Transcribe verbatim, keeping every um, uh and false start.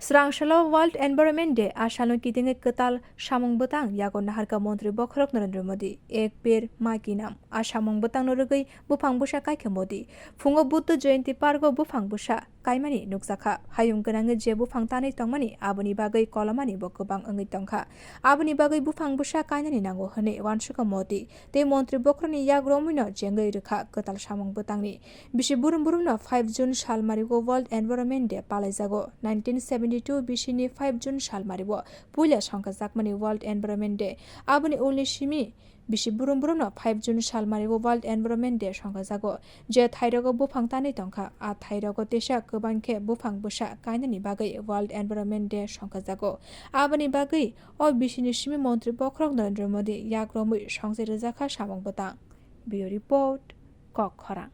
Srang salo World Environment Day a salno kitingwi kwtal samung bwtang yago naharkha Montri Bokhorok Narendra Modi, Ek Ped Maa Ki Naam. A samung bwtangno rwgwi buphang bwsa kaikha Modi. Phungo Buddha Jayanti Park o buphang bwsa kaimani nukjakha. Hayung gwnangwi je buphang tanwi tongmani aboni bagwi kolomani bo kwbang wngwi tongkha. Aboni bagwi buphang bwsa kainani nango hwnwi uansukha Modi. Tei Montri Bokhorokni yak romwino chengwi rwkha kwtal samung bwtangni. Bisi burum burumno five June salmario World Environment Day palaijago. Nineteen seventy-two bisini five June salmario puila songkhajakmani World Environment Day. Aboni ulni simi bisi burum burumno five June salmario World Environment Day songkhajago. Je thairogo buphang tanwi tongkha, a thairogo teisa kwbang khe buphang bwsa kainani bagwi World Environment Day songkhajago. Aboni bagwi o bisini simi Montri Bokhorok Narendra Modi yak romwi songchai rwjakha samung bwtang. Bureau Report, Kok Khorang.